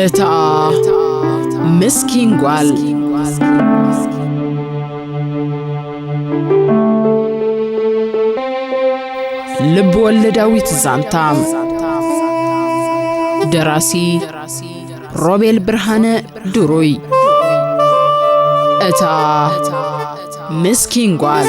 እታ ምስኪን ጓል። ልብ ወለዳዊት ዛንታ። ደራሲ ሮቤል ብርሃነ ድሩይ። እታ ምስኪን ጓል።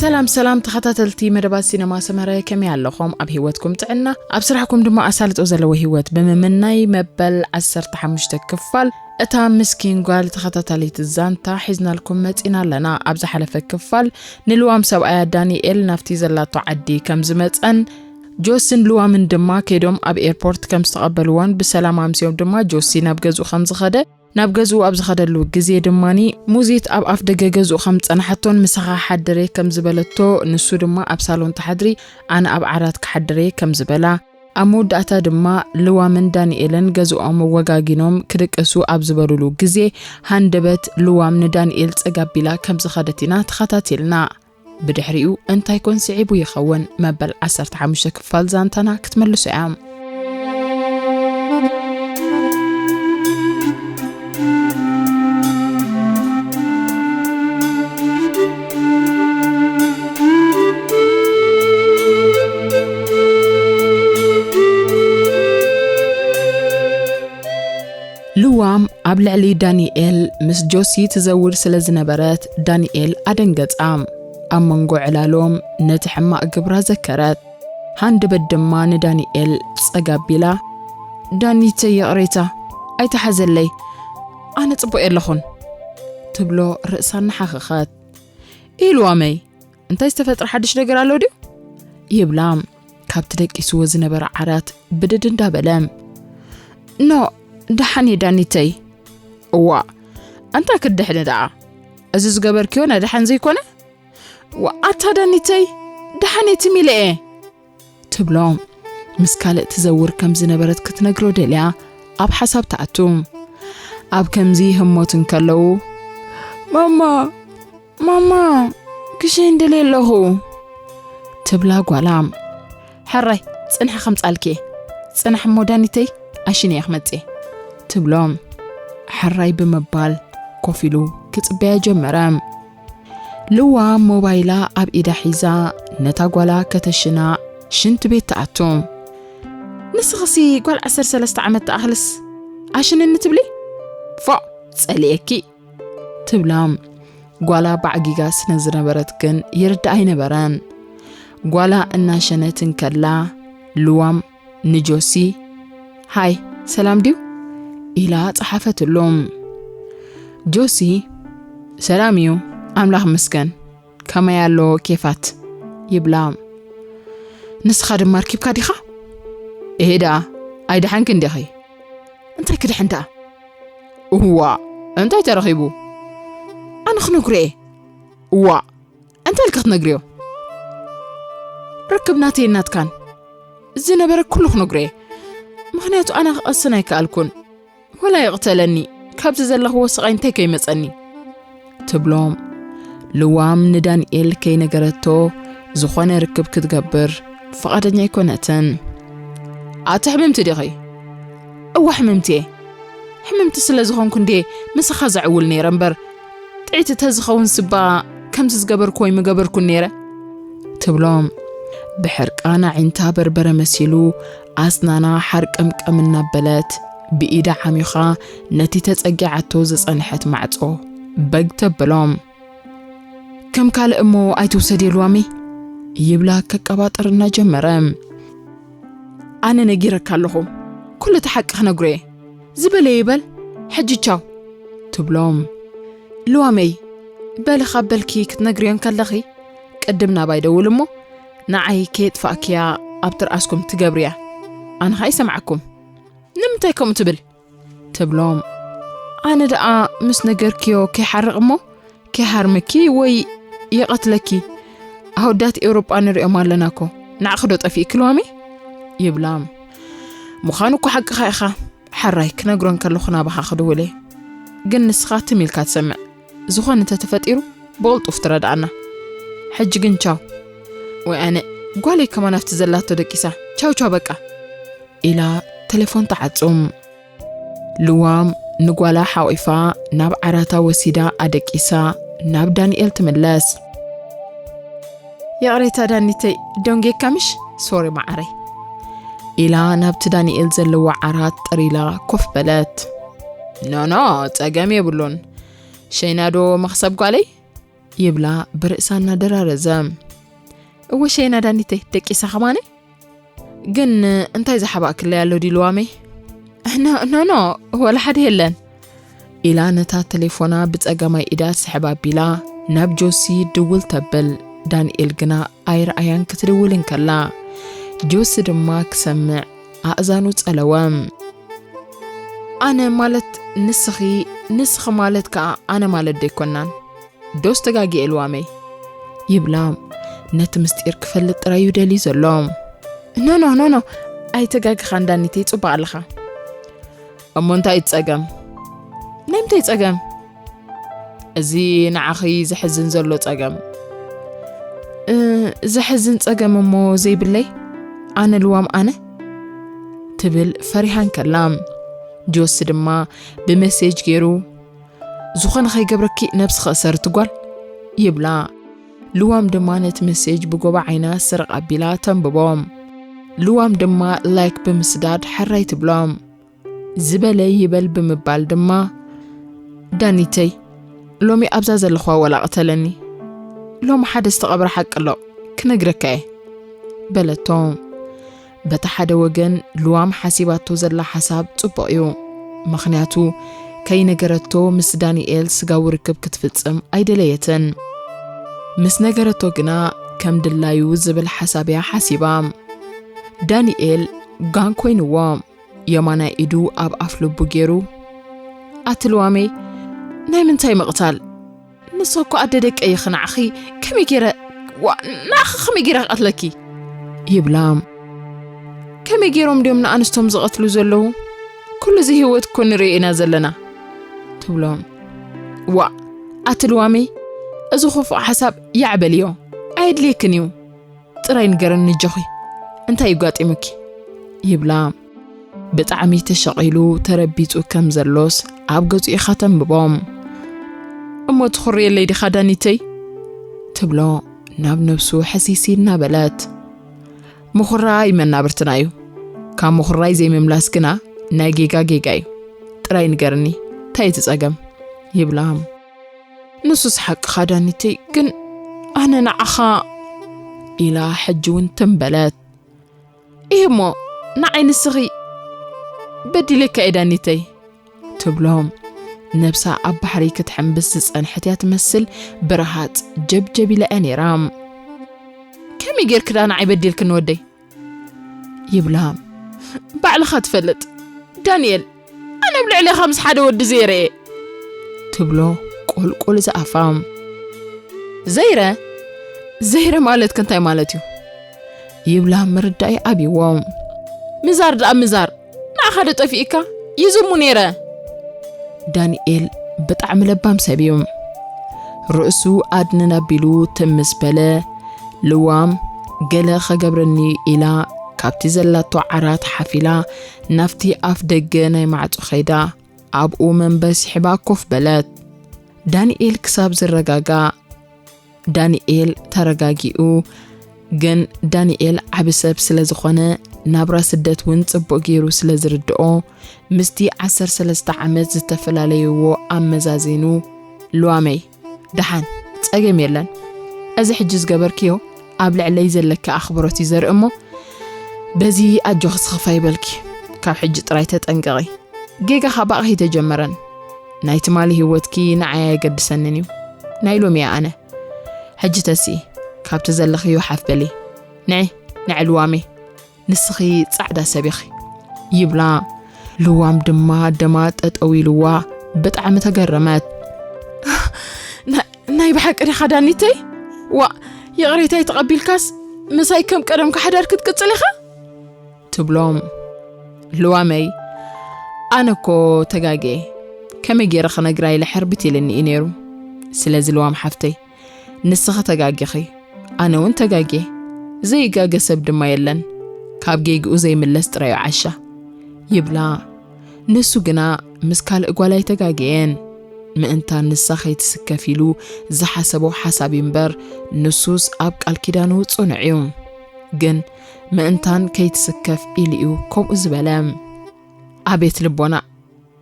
ሰላም ሰላም ተኸታተልቲ መደባት ሲነማ ሰመረ፣ ከመይ ኣለኹም? ኣብ ህይወትኩም ጥዕና፣ ኣብ ስራሕኩም ድማ ኣሳልጦ ዘለዎ ህይወት ብምምናይ፣ መበል ዓሰርተ ሓሙሽተ ክፋል እታ ምስኪን ጓል ተኸታታሊት ዛንታ ሒዝናልኩም መጺና ኣለና። ኣብ ዝሓለፈ ክፋል ንልዋም ሰብኣያ ዳንኤል ናብቲ ዘላቶ ዓዲ ከም ዝመጸን፣ ጆስን ልዋምን ድማ ከይዶም ኣብ ኤርፖርት ከም ዝተቐበልዎን ብሰላም ኣምስዮም ድማ ጆሲ ናብ ገዝኡ ከም ዝኸደ፣ ናብ ገዝኡ ኣብ ዝኸደሉ ግዜ ድማኒ ሙዚት ኣብ ኣፍ ደገ ገዝኡ ከም ዝጸንሓቶን ምሳኻ ሓድሬ ከም ዝበለቶ፣ ንሱ ድማ ኣብ ሳሎን ትሓድሪ ኣነ ኣብ ዓራት ክሓድሬ ከም ዝበላ፣ ኣብ መወዳእታ ድማ ልዋምን ዳንኤልን ገዝኦም ወጋጊኖም ክድቅሱ ኣብ ዝበሉሉ ግዜ፣ ሃንደበት ልዋም ንዳንኤል ጸግ ኣቢላ ከም ዝኸደት ኢና ተኸታቲልና። ብድሕሪኡ እንታይ ኮን ስዒቡ ይኸውን? መበል ዓሰርተ ሓሙሽተ ክፋል ዛንታና ክትመልሶ እያ። ልዋም ኣብ ልዕሊ ዳንኤል ምስ ጆሲ ትዘውር ስለ ዝነበረት፣ ዳንኤል ኣደንገጻ። ኣብ መንጎ ዕላሎም ነቲ ሕማቕ ግብራ ዘከረት። ሃንደበት ድማ ንዳንኤል ጸግ ኣቢላ፣ "ዳኒተይ፣ ይቕሬታ፣ ኣይተሓዘለይ፣ ኣነ ጽቡቕ የለኹን" ትብሎ ርእሳ እናሓኸኸት። "ኢልዋመይ፣ እንታይ ዝተፈጥረ ሓድሽ ነገር ኣሎ ድዩ?" ይብላ፣ ካብቲ ደቂስዎ ዝነበረ ዓራት ብድድ እንዳበለ። "ኖ፣ ደሓን እየ ዳኒተይ." "እዋ፣ ኣንታ ክትድሕኒ ደኣ፣ እዚ ዝገበርክዮ ናይ ደሓን ዘይኮነ?" "ዋ፣ ኣታ ዳኒተይ፣ ደሓን እየ፣ ትም ኢለ እየ" ትብሎ። ምስ ካልእ ትዘውር ከም ዝነበረት ክትነግሮ ደልያ ኣብ ሓሳብ ትኣቱ። ኣብ ከምዚ ህሞት እንከለዉ፣ "ማማ፣ ማማ፣ ክሽን ደልየ ኣለኹ" ትብላ ጓላ። "ሕራይ፣ ጽንሒ ከምጻልኪ እየ። ጽናሕ እሞ ዳኒተይ፣ ኣሽን እየ ክመጽእ" ትብሎ። ሕራይ ብምባል ኮፍ ኢሉ ክጽበያ ጀመረ። ልዋ ሞባይላ ኣብ ኢዳ ሒዛ ነታ ጓላ ከተሽና ሽንቲ ቤት ትኣቱ። "ንስኽሲ ጓል ዓሰርተ ሰለስተ ዓመት ትኣኽልስ ኣሽንኒ ትብሊ? ፎእ፣ ጸሊኤኪ" ትብላ። ጓላ ባዕጊጋ ስለ ዝነበረት ግን ይርዳእ ኣይነበረን። ጓላ እናሸነት እንከላ ልዋም ንጆሲ፣ "ሃይ፣ ሰላም ድዩ?" ኢላ ጸሓፈትሉ። ጆሲ፣ "ሰላም እዩ፣ ኣምላኽ ይመስገን፣ ከመይ ኣሎ ኬፋት?" ይብላ። "ንስኻ ድማ ኣርኪብካ ዲኻ?" "እሄ ደኣ፣ ኣይደሓንክን ዲኺ?" "እንታይ ክድሕን ደኣ?" "እዋ፣ እንታይ ተረኺቡ?" "ኣነ ክነግሮ እየ." "እዋ፣ እንታይ ኢልኪ ክትነግርዮ?" "ርክብ ናተይን ናትካን ዝነበረ ኩሉ ክነግሮ እየ። ምኽንያቱ ኣነ ክቐስን ኣይከኣልኩን። ወላ ይቕተለኒ፣ ካብዚ ዘለኽዎ ስቓይ እንታይ ከይመጸኒ?" ትብሎ። ልዋም ንዳንኤል ከይነገረቶ ዝኾነ ርክብ ክትገብር ፍቓደኛ ኣይኮነትን። "ኣቲ ሕምምቲ ዲኺ?" "እዋ ሕምምቲ እየ። ሕምምቲ ስለ ዝኾንኩ እንድየ ምሳኻ ዘዕውል ነይረ እምበር፣ ጥዒቲ ተዝኸውን ስባ ከምዚ ዝገበርኩ ወይ ምገበርኩን ነይረ?" ትብሎ። ብሕርቃን ኣዒንታ በርበረ መሲሉ ኣስናና ሓርቀምቀም እናበለት ብኢዳ ዓሚኻ ነቲ ተጸጊዓቶ ዝጸንሐት ማዕጾ በግ ተብሎ። "ከም ካልእ እሞ ኣይትውሰድዮ ልዋመይ" ይብላ ከቀባጥር እናጀመረ። "ኣነ ነጊረካ ኣለኹ፣ ኩሉ እቲ ሓቂ ክነግሮ እየ። ዝበለ ይበል፣ ሕጂ ቻው" ትብሎ። "ልዋመይ፣ በሊ ካብ በልኪ ክትነግርዮ እንከለኺ፣ ቅድም ናባይ ደውል እሞ፣ ንዓይ ከየጥፋእክያ ኣብ ትርኣስኩም ትገብርያ። ኣነ ኸኣ ይሰምዓኩም። ንምንታይ ከምኡ ትብል?" ትብሎ። "ኣነ ደኣ ምስ ነገርክዮ ከይሓርቕ እሞ፣ ከይሃርመኪ ወይ ይቐትለኪ። ኣወዳት ኤውሮጳ ንሪኦም ኣለና እኮ፣ ንዓኺ ዶ ጠፊእኪ ልዋመይ?" ይብላ። ምዃኑ እኮ ሓቅኻ ኢኻ። ሕራይ ክነግሮ እንከለኹ ናባኻ ክድውል እየ። ግን ንስኻ ትም ኢልካ ትሰምዕ። ዝኾነ እንተተፈጢሩ ብቕልጡፍ ትረድኣና። ሕጂ ግን ቻው። ወይ ኣነ፣ ጓለይ ከማን ኣብቲ ዘላቶ ደቂሳ። ቻው ቻው በቃ። ኢላ ተሌፎን ትዓጹ። ልዋም ንጓላ ሓቒፋ ናብ ዓራታ ወሲዳ ኣደቂሳ ናብ ዳንኤል ትምለስ። ይቕሬታ ዳኒተይ፣ ደንጌካ ምሽ? ሶሪ መዓረይ። ኢላ ናብቲ ዳንኤል ዘለዎ ዓራት ጥር ኢላ ኮፍ በለት። ኖ ኖ፣ ጸገም የብሉን። ሸይናዶ መኽሰብ ጓለይ? ይብላ ብርእሳ እናደራረዘ። እወ ሸይና ዳኒተይ፣ ደቂሳ ከማነ? ግን እንታይ ዝሓባእክለይ ኣሎ ድዩ ልዋመይ? ኖ ኖ ኖ፣ ወላ ሓደ የለን። ኢላ ነታ ተሌፎና ብጸጋማይ ኢዳ ስሕብ ኣቢላ ናብ ጆሲ ድውል ተብል። ዳንኤል ግና ኣይረኣያን ክትድውል እንከላ፣ ጆሲ ድማ ክሰምዕ ኣእዛኑ ጸለወ። ኣነ ማለት ንስኺ፣ ንስኺ ማለት ከኣ ኣነ ማለት ደይኮናን። ዶስ ተጋጊኤ ልዋመይ? ይብላ ነቲ ምስጢር ክፈልጥ ጥራይ እዩ ደልዩ ዘሎ። ኖ ኖ ኖ ኖ፣ ኣይተጋግኻን ዳኒተይ፣ ጽቡቕ ኣለኻ። እሞ እንታይ እዩ ጸገም? ናይ ምንታይ ጸገም? እዚ ንዓኺ ዘሕዝን ዘሎ ጸገም። እ፣ ዘሕዝን ጸገም እሞ ዘይብለይ? ኣነ ልዋም ኣነ? ትብል ፈሪሃ እንከላ፣ ጆሲ ድማ ብመሴጅ ገይሩ፣ ዝኾነ ከይገብረኪ ነብስኺ እሰሪ ጓል፣ ይብላ። ልዋም ድማ ነቲ መሴጅ ብጎባ ዓይና ስርቕ ኣቢላ ተንብቦ። ልዋም ድማ ላይክ ብምስዳድ ሕራይ ትብሎ። ዝበለ ይበል ብምባል ድማ፣ ዳኒተይ፣ ሎሚ ኣብዛ ዘለኹዋ ወላ ቅተለኒ። ሎሚ ሓደ ዝተቐብረ ሓቂ ኣሎ፣ ክነግረካ እየ፣ በለቶ። በቲ ሓደ ወገን ልዋም ሓሲባቶ ዘላ ሓሳብ ጽቡቕ እዩ። ምኽንያቱ ከይነገረቶ ምስ ዳንኤል ስጋዊ ርክብ ክትፍጽም ኣይደለየትን። ምስ ነገረቶ ግና ከም ድላዩ ዝብል ሓሳብ እያ ሓሲባ። ዳንኤል ጋን ኮይንዎ፣ የማናይ ኢዱ ኣብ ኣፍ ልቡ ገይሩ፣ ኣቲ ልዋመይ፣ ናይ ምንታይ ምቕታል? ንሶ እኮ ኣደ ደቀይ ኢኺ፣ ንዓኺ ከመይ ገይረ፣ ዋ፣ ንዓኺ ከመይ ገይረ ክቐትለኪ? ይብላ። ከመይ ገይሮም ድዮም ንኣንስቶም ዝቐትሉ ዘለዉ? ኩሉ እዚ ህይወት እኮ ንርኢ ኢና ዘለና። ትብሎ። ዋ፣ ኣቲ ልዋመይ፣ እዚ ክፉእ ሓሳብ ያዕ በልዮ። ኣየድልየክን እዩ። ጥራይ ንገረኒ ኣጆኺ፣ እንታይ እዩ ኣጋጢሙኪ? ይብላ። ብጣዕሚ ተሸቒሉ ተረቢጹ ከም ዘሎስ ኣብ ገጹ ኢኻ ተንብቦ። እሞ ትኹርየለይ ዲኻ ዳኒተይ? ትብሎ ናብ ነብሱ ሕሲሲ እናበለት። ምኹራይ መናብርትና እዩ። ካብ ምኹራይ ዘይምምላስ ግና ናይ ጌጋ ጌጋ እዩ። ጥራይ ንገርኒ፣ እንታይ እቲ ጸገም? ይብላ። ንሱስ ሓቅኻ ዳኒተይ፣ ግን ኣነ ንዓኻ ኢላ ሕጂ እውን ትንበለት። ኢህ እሞ ንዓይ ንስኺ በዲለካ እየ ዳኒተይ፣ ትብሎ። ነብሳ ኣብ ባሕሪ ክትሕምብስ ዝጸንሐት እያ ትመስል፣ ብረሃጽ ጀብጀብ ኢላ እያ ነይራ። ከመይ ጌርኪ ደኣ ንዓይ በዲልክኒ ወደይ? ይብላ። ባዕልኻ ትፈልጥ ዳንኤል፣ ኣነ ኣብ ልዕሌኻ ምስ ሓደ ወዲ ዘይረ እየ፣ ትብሎ ቁልቁል ዝኣፋ። ዘይረ? ዘይረ ማለት ከ እንታይ ማለት እዩ? ይብላ ምርዳእ ኣብይዎ። ምዛር ደኣ ምዛር፣ ንዓኻ ዶ ጠፊእካ? ይዝሙ ነይረ። ዳንኤል ብጣዕሚ ለባም ሰብ እዩ። ርእሱ ኣድንን ኣቢሉ ትም ምስ በለ፣ ልዋም ገለ ኸገብረኒ ኢላ ካብቲ ዘላቶ ዓራት ሓፍ ኢላ ናብቲ ኣፍ ደገ ናይ ማዕጾ ኸይዳ ኣብኡ መንበር ስሒባ ኮፍ በለት። ዳንኤል ክሳብ ዝረጋጋእ፣ ዳንኤል ተረጋጊኡ፣ ግን ዳንኤል ዓቢ ሰብ ስለ ዝኾነ ናብራ ስደት እውን ጽቡቕ ገይሩ ስለ ዝርድኦ ምስቲ ዓሰርተ ሰለስተ ዓመት ዝተፈላለይዎ ኣመዛዚኑ፣ ልዋመይ፣ ደሓን፣ ጸገም የለን። እዚ ሕጂ ዝገበርክዮ ኣብ ልዕለይ ዘለኪ ኣኽብሮት እዩ ዘርኢ እሞ፣ በዚ ኣጆኺ ስኽፍ ኣይበልኪ። ካብ ሕጂ ጥራይ ተጠንቀቒ። ጌጋኻ ብኣኺ ተጀመረን። ናይ ትማሊ ህይወትኪ ንዓይ ኣየገድሰንን እዩ። ናይ ሎሚ እየ ኣነ። ሕጂ ተስኢ፣ ካብቲ ዘለኽዮ ሓፍ በሊ። ንዒ፣ ንዒ ልዋመይ። ንስኺ ጻዕዳ ሰብ ኢኺ፣ ይብላ። ልዋም ድማ ደማ ጠጠው ኢልዋ ብጣዕሚ ተገረመት። ና-፣ ናይ ብሓቂ ዲኻ ዳኒተይ? ዋእ፣ ይቕሬታይ ተቐቢልካስ ምሳይ ከም ቀደምካ ሓዳር ክትቅጽል ኢኻ? ትብሎም። ልዋመይ፣ ኣነ እኮ ተጋግየ፣ ከመይ ገይረ ክነግራ ኢለ ሕርብት ኢልኒ እዩ ነይሩ። ስለዚ ልዋም ሓፍተይ፣ ንስኺ ተጋጊኺ፣ ኣነ እውን ተጋግየ፣ ዘይጋገ ሰብ ድማ የለን፣ ካብ ጌግኡ ዘይምለስ ጥራዩ ዓሻ። ይብላ። ንሱ ግና ምስ ካልእ ጓል ኣይተጋገየን። ምእንታን ንሳ ከይትስከፍ ኢሉ ዝሓሰቦ ሓሳብ እዩ እምበር፣ ንሱስ ኣብ ቃል ኪዳኑ ጽኑዕ እዩ። ግን ምእንታን ከይትስከፍ ኢሉ እዩ ከምኡ ዝበለ። ኣቤት ልቦና!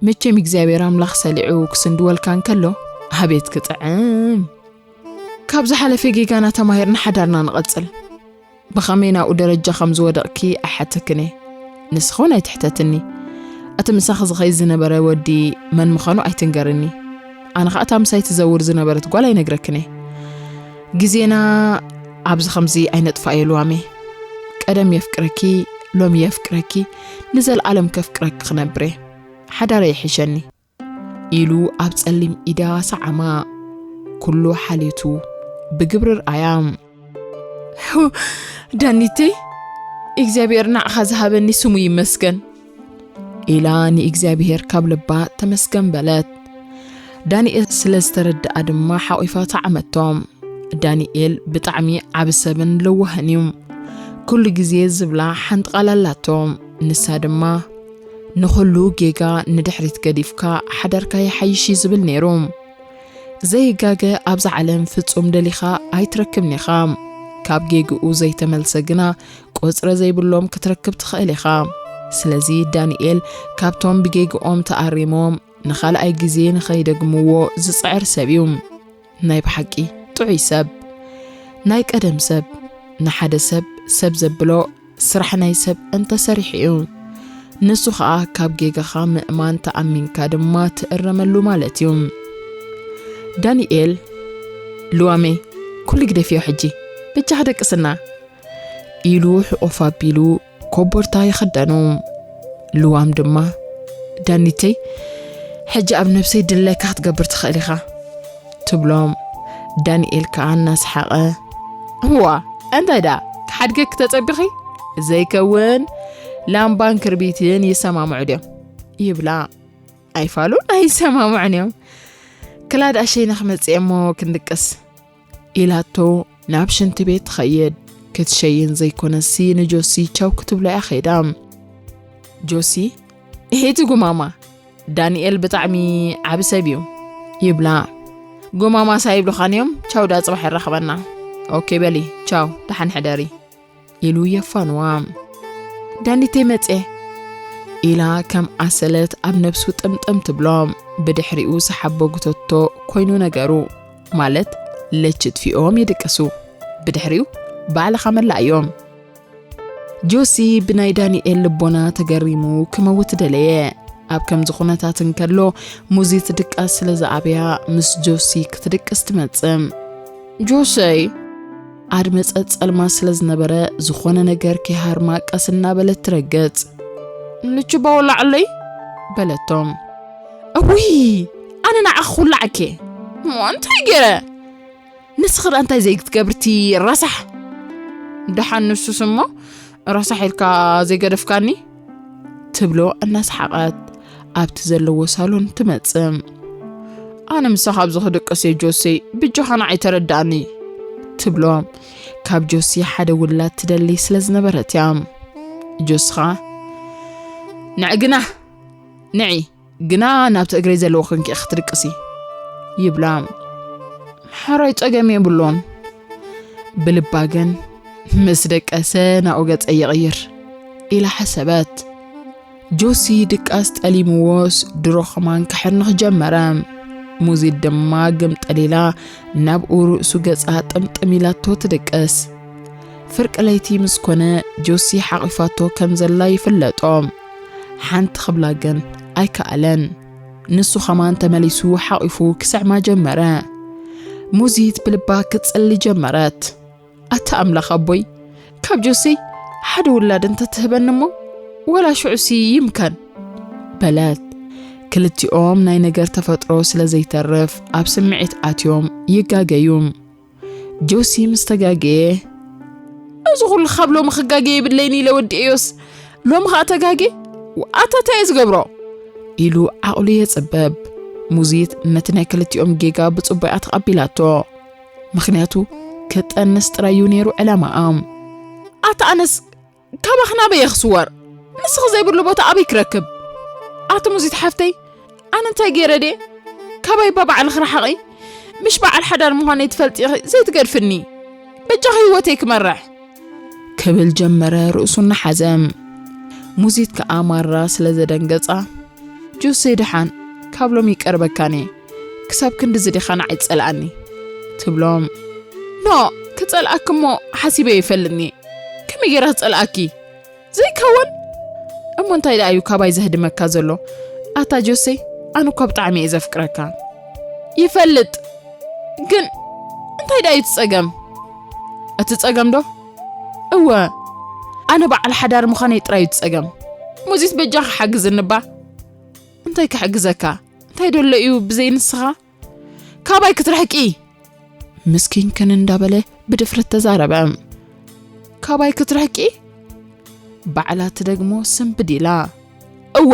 መቸም እግዚኣብሔር ኣምላኽ ሰሊዑ ክስንድወልካ እንከሎ፣ ኣቤት ክጥዕም! ካብ ዝሓለፈ ጌጋና ተማሂርና ሓዳርና ንቐጽል። ብኸመይ ናብኡ ደረጃ ከም ዝወደቕኪ ኣይሓተክን እየ። ንስኺ እውን ኣይትሕተትኒ። እቲ ምሳኺ ዝኸይድ ዝነበረ ወዲ መን ምዃኑ ኣይትንገርኒ። ኣነ ኸኣ እታ ምሳይ ትዘውር ዝነበረት ጓል ኣይነግረክን እየ። ግዜና ኣብዚ ኸምዚ ኣይነጥፋዮ ልዋመይ። ቀደም የፍቅረኪ፣ ሎሚ የፍቅረኪ፣ ንዘለኣለም ከፍቅረኪ ክነብር እየ። ሓዳረይ ይሕሸኒ። ኢሉ ኣብ ጸሊም ኢዳ ሰዓማ። ኩሉ ሓልዮቱ ብግብሪ ርኣያ። ዳኒተይ፣ እግዚኣብሔር ንዓኻ ዝሃበኒ ስሙ ይመስገን። ኢላ ንእግዚኣብሔር ካብ ልባ ተመስገን በለት። ዳንኤል ስለ ዝተረድኣ ድማ ሓቒፋ ሰዓመቶ። ዳንኤል ብጣዕሚ ዓቢ ሰብን ለዋህን እዩ። ኩሉ ግዜ ዝብላ ሓንቲ ቃል ኣላቶ። ንሳ ድማ፣ "ንኹሉ ጌጋ ንድሕሪት ገዲፍካ ሓዳርካ ይሓይሽ" እዩ ዝብል ነይሩ። ዘይጋገ ኣብዛ ዓለም ፍጹም ደሊኻ ኣይትረክብን ኢኻ። ካብ ጌግኡ ዘይተመልሰ ግና ቁጽሪ ዘይብሎም ክትረክብ ትኽእል ኢኻ። ስለዚ ዳንኤል ካብቶም ብጌግኦም ተኣሪሞም ንኻልኣይ ግዜ ንኸይደግምዎ ዝጽዕር ሰብ እዩ። ናይ ብሓቂ ጥዑይ ሰብ። ናይ ቀደም ሰብ። ንሓደ ሰብ ሰብ ዘብሎ ስራሕ ናይ ሰብ እንተሰሪሑ እዩ። ንሱ ኸኣ ካብ ጌጋኻ ምእማን ተኣሚንካ ድማ ትእረመሉ ማለት እዩ። ዳንኤል፣ "ልዋመይ፣ ኩሉ ግደፍዮ ሕጂ። በጃኻ ደቅስና" ኢሉ ሕቑፍ ኣቢሉ ኮቦርታ ይኽደኑ። ልዋም ድማ፣ "ዳኒተይ፣ ሕጂ ኣብ ነብሰይ ድለካ ክትገብር ትኽእል ኢኻ" ትብሎም። ዳንኤል ከኣ እናሰሓቐ፣ "እዋ፣ እንታይ ደኣ ክሓድገኪ ተጸቢኺ? ዘይከውን ላምባን ክርቢትን ይሰማምዑ ድዮም?" ይብላ። "ኣይፋሉን ኣይሰማምዑን እዮም። ክላ ደኣ ሸይነ ክመጽእ እየ እሞ ክንድቅስ" ኢላቶ ናብ ሽንቲ ቤት ትኸይድ። ክትሸይን ዘይኮነሲ ንጆሲ ቻው ክትብሎ እያ ኸይዳ። ጆሲ፣ "እሄቲ ጉማማ፣ ዳንኤል ብጣዕሚ ዓቢ ሰብ እዩ" ይብላ። "ጉማማ ሳይብሉኻን እዮም፣ ቻው፣ ዳ ጽባሕ ይራኸበና። ኦኬ በሊ፣ ቻው፣ ደሓን ሕደሪ" ኢሉ የፋንዋ። "ዳኒተይ መጽየ" ኢላ ከም ኣሰለት ኣብ ነብሱ ጥምጥም ትብሎ። ብድሕሪኡ ሰሓቦ ጉተቶ ኮይኑ ነገሩ። ማለት ለች ጥፊኦም ይድቅሱ። ብድሕሪኡ ባዕልኻ መላእዮም። ጆሲ ብናይ ዳንኤል ልቦና ተገሪሙ ክመውት ደለየ። ኣብ ከምዚ ኩነታት እንከሎ ሙዚት ድቃስ ስለ ዝኣብያ ምስ ጆሲ ክትድቅስ ትመጽእ። "ጆሰይ!" ኣድመጸት ጸልማት ስለ ዝነበረ ዝኾነ ነገር ከይሃርማ ቀስ እናበለት ትረግጽ። "ልችባ ወላዕለይ?" በለቶም። "እውይ! ኣነ ንዓኺ ክውላዕኪ? እሞ እንታይ ገይረ?" "ንስኺ ደኣ እንታይ ዘይክትገብርቲ ረሳሕ?" "ደሓን ንሱስ እሞ ረሳሕ ኢልካ ዘይገደፍካኒ?" ትብሎ እናሰሓቐት ኣብቲ ዘለዎ ሳሎን ትመጽእ። "ኣነ ምሳኻ ኣብዚ ክድቅስ እየ ጆሲ፣ ብጃኻ ንዓይ ተረድኣኒ" ትብሎ። ካብ ጆሲ ሓደ ውላድ ትደሊ ስለ ዝነበረት እያ። ጆሲ ኸኣ፣ "ንዒ ግና፣ ንዒ ግና ናብቲ እግረይ ዘለዎ ኮንኪ ኢኺ ክትድቅሲ" ይብላ። "ሕራይ ጸገም የብሉን" ብልባ ግን፣ "ምስ ደቀሰ ናብኡ ገጸይ ይቕይር" ኢላ ሓሰበት። ጆሲ ድቃስ ጠሊምዎስ ድሮ ኸማን ክሕንኽ ጀመረ። ሙዚት ድማ ግምጥል ኢላ ናብኡ ርእሱ ገጻ ጥምጥም ኢላቶ ትድቅስ። ፍርቂ ለይቲ ምስ ኮነ ጆሲ ሓቒፋቶ ከም ዘላ ይፍለጦ። ሓንቲ ክብላ ግን ኣይከኣለን። ንሱ ኸማን ተመሊሱ ሓቒፉ ክስዕማ ጀመረ። ሙዚት ብልባ ክትጽሊ ጀመረት። "ኣታ ኣምላኽ ኣቦይ፣ ካብ ጆሲ ሓደ ውላድ እንተ ትህበኒ እሞ፣ ወላ ሽዑሲ ይምከን" በለት። ክልቲኦም ናይ ነገር ተፈጥሮ ስለ ዘይተርፍ ኣብ ስምዒት ኣትዮም ይጋገዩ። ጆሲ ምስ ተጋገየ፣ "እዚ ኹሉ ካብ ሎሚ ክጋገ የብለይን ኢለ ወዲኤዮስ፣ ሎሚ ኸኣ ተጋጌ? ኣታ እንታይ እየ ዝገብሮ? ኢሉ ዓቕሉ የጽበብ። ሙዚት ነቲ ናይ ክልቲኦም ጌጋ ብጽቡያ ተቐቢላቶ። ምኽንያቱ ክጠንስ ጥራይ እዩ ነይሩ ዕላማኣ። ኣታ ኣነስ ካባኺ ናበይ እየ ክስወር? ንስኺ ዘይብሉ ቦታ ኣበይ ክረክብ? ኣቲ ሙዚት ሓፍተይ፣ ኣነ እንታይ ገይረ ድየ? ካባይ እባ ባዕልኺ ርሓቒ። ምሽ በዓል ሓዳር ምዃነይ ትፈልጢ ኢኺ ዘይትገድፍኒ። በጃኺ ህይወተይ ክመርሕ። ክብል ጀመረ ርእሱ እናሓዘ። ሙዚት ከኣ ማራ ስለ ዘደንገጻ፣ ጆሴ ደሓን፣ ካብ ሎሚ ይቀርበካን እየ። ክሳብ ክንድዚ ዲኻ ንዓይ ትጸልኣኒ? ትብሎም። ኖ፣ ክጸልኣኪ እሞ ሓሲበ ይፈልጥኒ። ከመይ ገይረ ክጸልኣኪ? ዘይከውን? እሞ እንታይ ደኣ እዩ ካባይ ዘህድመካ ዘሎ? ኣታ ጆሴ፣ ኣነ እኳ ብጣዕሚ እየ ዘፍቅረካ። ይፈልጥ። ግን እንታይ ደኣ እዩ እቲ ጸገም? እቲ ጸገም ዶ? እወ፣ ኣነ በዓል ሓዳር ምዃነይ ጥራይ እዩ እቲ ጸገም። ሙዚት በጃኻ ሓግዝኒ እባ። እንታይ ክሕግዘካ? እንታይ ደሎ እዩ ብዘይ ንስኻ? ካባይ ክትርሕቂ! ምስኪንክን እንዳበለ ብድፍረት ተዛረበ። ካባይ ክትርሕቂ? ባዕላ ትደግሞ ስንብድ ኢላ። እወ፣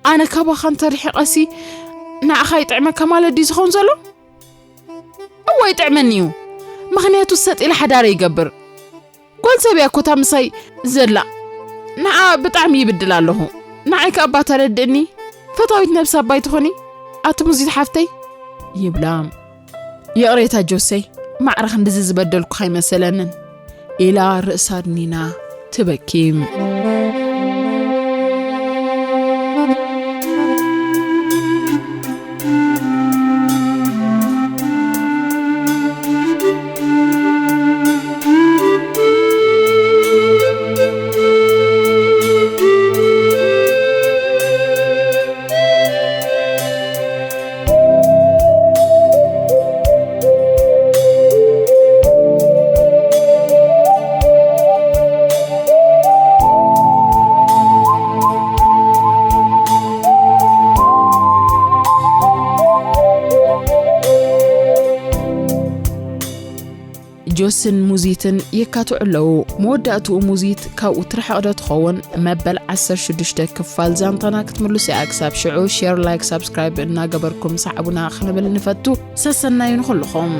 ኣነ ካባኻ እንተርሒቐሲ ንዓኻ ይጥዕመካ ማለት ድዩ ዝኸውን ዘሎ? እወ ይጥዕመኒ እዩ። ምኽንያቱ ሰጥ ኢለ ሓዳረ ይገብር። ጓል ሰብ እያ እኮ እታ ምሳይ ዘላ። ንዓ ብጣዕሚ ይብድል ኣለኹ። ንዓይ ከኣ እባ ተረድእኒ። ፈታዊት ነብሲ ኣባይ ትኾኒ ኣቲ ሙዚት ሓፍተይ? ይብላ። ይቕሬታ ጆሰይ፣ ማዕረ ክንድዚ ዝበደልኩኻ ኣይመሰለንን። ኢላ ርእሳ ኣድኒና ትበኪ። ጆስን ሙዚትን የካትዑ ኣለዉ። መወዳእትኡ ሙዚት ካብኡ ትርሕቕ ዶ ትኸውን? መበል ዓሰርተ ሽዱሽተ ክፋል ዛንታና ክትምልሱ እያ። ክሳብ ሽዑ ሼር፣ ላይክ፣ ሳብስክራይብ እናገበርኩም ሰዓቡና ክንብል ንፈቱ። ሰሰናዩ ንኹልኹም።